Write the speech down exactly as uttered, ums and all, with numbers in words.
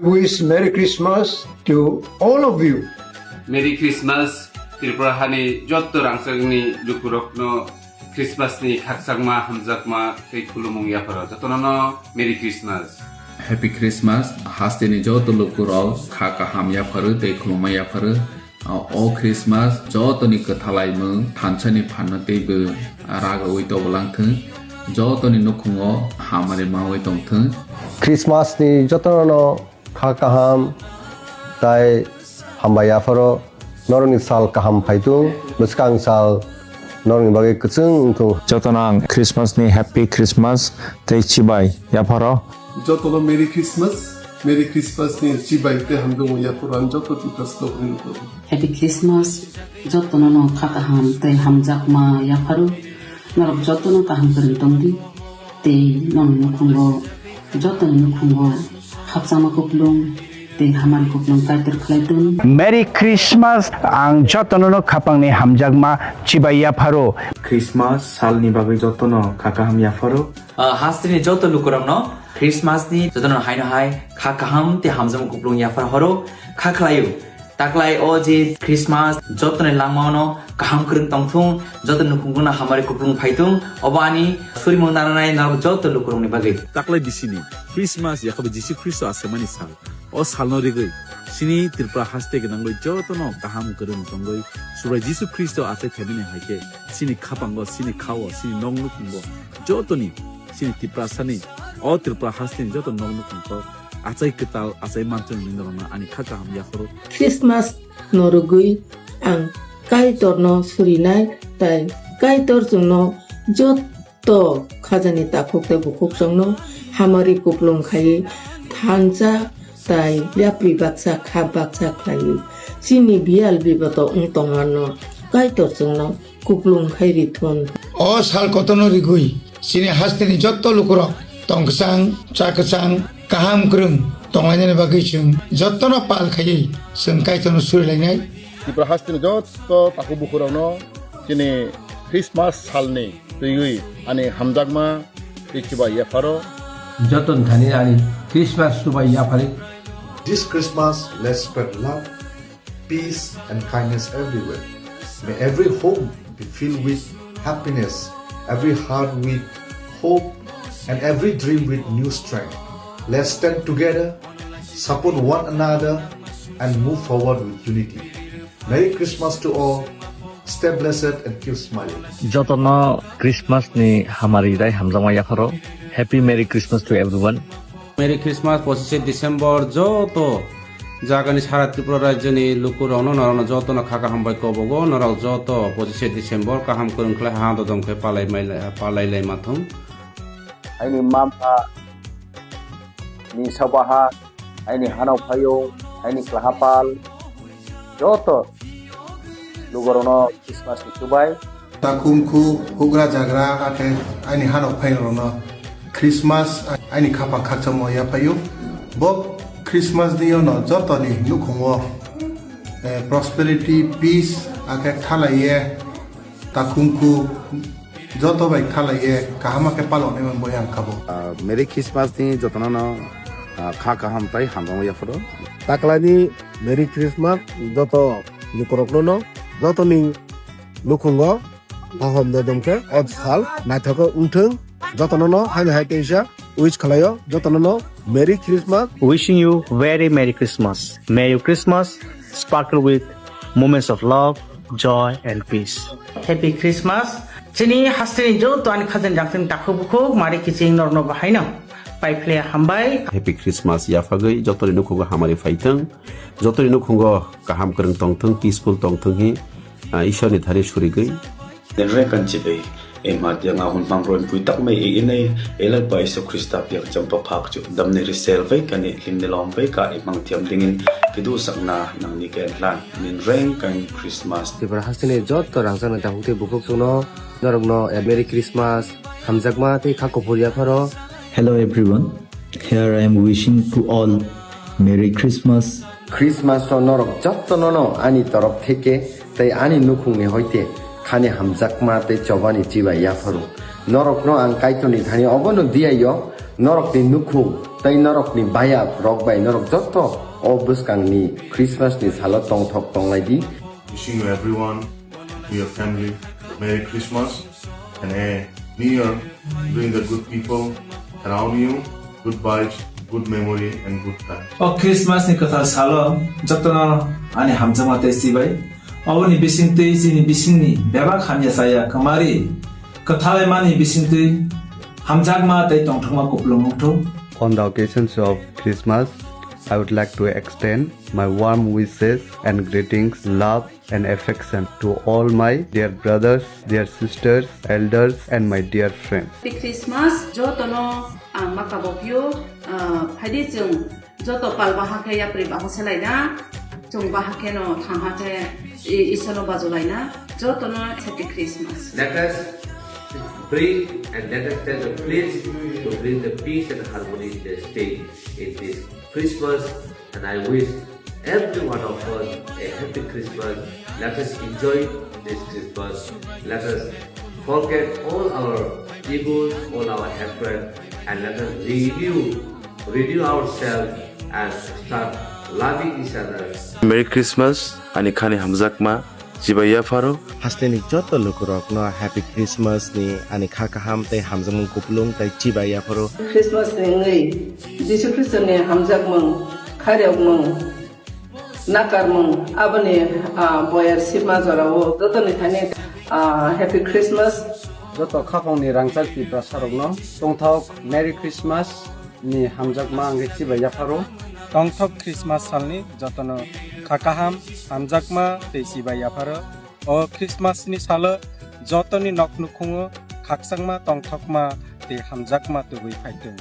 Wish Merry Christmas to all of you. Merry Christmas, Tripura hani jotto rangchakni lukurokno Christmas ni khakchangma hamjakma tei khulumung yapharo jotono no Merry Christmas. Happy Christmas, hasteni joto lukurok kha kaham yapharu tei khulumma yapharu. O Christmas jotoni kwthalaimung thansani phanno teibo ragaui tobolangthwng, jotoni nukhungo hamari maui tongthwng. Christmas ni jotono kha kaham tai hambai yapharo, norokni sal kaham phaitung, bwskang sal norokni bagwi kwchwng wngthung. Jotono ang Christmas ni Happy Christmas tei chibai yapharo. Jotono Merry Christmas, Merry Christmas ni chibai tei hamjakmung yapharo ang joto Tiprasa nokni lukurok. Happy Christmas, jotono no kha kaham tei hamjakma yapharo, norok jotono kaham kwrwng tongdi tei nokni nukhungo, jotoni nukhungo khakchangma kuplung tei hamari kuplung kaitor khlai tong. Merry Christmas, ang jotono no khapangni hamjakma chibai yapharo. Christmas salni bagwi jotono kha kaham yapharo. Ah, hasteni joto lukurokno Christmas ni jotono haino hai kha kaham tei hamjakma kuplung yaphar horo kha khlaio. Taklai o je Christmas jotoni langmano kaham kwrwng tongthung, joto nukhungno hamari kuplung phaitung, obo ani surimung nananai norok joto lukurokni bagwi. Taklai bisini Christmas yakhabai Jisu Khristo asemani sal. O salno rigwi, chini Tripura haste gwnangwi jotono kaham kwrwng tongwi Subrai Jisu Khristo achai phaimani hai khe, chini khapango, chini khao, chini nok nukhungo jotoni, chini Tiprasani, o Tripura hasteni joto nok nukhungo achai kwtal, achai manchwng ni norokno ani kha kaham yapharo. Christmas no rwgwi ang Kaitorno surinai, tai Kaitor chwngno jot to khajani takhuk tei bukhuk chwngno hamari kuplung khaiwi thansa tai yapri baksa kha baksa khlaiwi chini biyal bibato wng tongmarno Kaitor chwngno kuplung khai rithun. O sal kotorno rigwi chini hasteni jotto lukurok tong kwchang, cha kwchang, kaham kwrwng tonglainani bagwi chwng jottono pal khaiwi chwng Kaitorno surilainai. Tripura hasteni jotto takhuk bukhurokno chini Christmas salni twiwi ani hamjakma tei chubai yapharo. Joton thani ani Christmas chubai yaphari. This Christmas, let's spread love, peace, and kindness everywhere. May every home be filled with happiness, every heart with hope, and every dream with new strength. Let's stand together, support one another, and move forward with unity. Merry Christmas to all. Stay blessed and keep smiling. Jotono Christmas ni hamari tei hamjakma yapharo. Happy Merry Christmas to everyone. Merry Christmas, pochishe December joto jagani sara Tripura rajyoni lukurokno norokno jotono kha kaham bai kobogo, norok joto pochishe December kaham kwrwng khlai ha dodom khe palai mai lai, palai lai mathung. Aini mama ni sabaha, aini hanao phaiyung, aini kwlahapal, joto lukurokno Christmas ni chubai. Takhumkhu hugra jagra akhe aini hanao phaiyungrokno Christmas aini khapang khakchangma yaphaio. Bo Christmas dino jotoni nukhungo, eh, prosperity, peace akhe thalaiye takhumkhu joto bai thalaiye kaham khe paloknai man bo yang kabo. Ah, Merry Christmas ni jotono no, ah, kha kaham tai hamjakma yapharo. Taklani Merry Christmas joto lukurokno no, jotoni nukhungo kaham dodom khe o sal naithok wngthwng, jotono no haino hai teisa wish khlaio, jotono no Merry Christmas. Wishing you very Merry Christmas. May your Christmas sparkle with moments of love, joy and peace. Happy Christmas. Chini hasteni joto ani khajani jangtini takhuk bukhuk mari kiching norno bahaino paiphle hambai. Happy Christmas yaphagwi jotoni nukhungo hamari phaithwng, jotoni nukhungo kaham kwrwng tongthwng, peaceful tongthwng hi, ah, Ishwarni thani surigwi. Nin reng kan chibai, ema tiang ahun pang roin pui tak mai e inai, elak ba Isu Krista piang champa phak chu, damni risel vai kani, limni lom vai ka, emang tiam dingin, kidu sakna nangni ken lan, nin reng kan Christmas. Tripura hasteni jotto rangchakni takhuk tei bukhuk chwngno, norokno a Merry Christmas, hamjakma tei kha kuphur yapharo. Hello everyone, here I am wishing to all Merry Christmas. Christmas no norok jottono no ani torop theke tei ani nukhungni hoite khani hamjakma tei chobani chibai yapharo. Norokno ang Kaitorni thani obono diyaio, norokni nukhung tei norokni bayap rok bai norok joto o bwskangni Christmasni salo tongthok tonglai di. Wishing you everyone, to your family, Merry Christmas and a New Year. Bring the good people around you, good vibes, good memory and good time. O Christmas ni kwthar salo jotono ani hamjakma tei chibai. Oboni bisingtwi chini bisingni bebak hamya chaya kwmari kwthalaimani bisingtwi hamjakma tei tongthokma kupulung wngthok. On the occasions of Christmas, I would like to extend my warm wishes and greetings, love and affection to all my dear brothers, dear sisters, elders, and my dear friends. Happy Christmas, jotono ang ma kabo phio, ah, phaidi chwng joto pal bahakhe yapri bahu selaina, chwng bahakheno thangha khe i-, Isorno bajulaina, jotono Happy Christmas. Let us pray and let us tell the pledge to bring the peace and harmony in the state in this Christmas, and I wish every one of us a happy Christmas. Let us enjoy this Christmas. Let us forget all our egos, all our hatred, and let us renew, renew ourselves and start loving each other. Merry Christmas, ani khani hamjakma. Chibai yapharo. Hasteni joto lukurokno Happy Christmas ni ani kha kaham tei hamjakmung kupulung tei chibai yapharo. Christmas ni wngwi Jisu Khristo ni hamjakmung, khairokmung, nakarmung, aboni, ah, boyar sima jorao jotoni thani, ah, Happy Christmas. Joto khaphangni rangchak Tiprasarokno tongthok Merry Christmas ni hamjakma ang khe chibai yapharo. Tongthok Christmas salni jotono kha kaham, hamjakma tei chibai yapharo. O Christmas ni salo jotoni nok nukhungo khakchangma, tongthokma tei hamjakma tubui phaitong.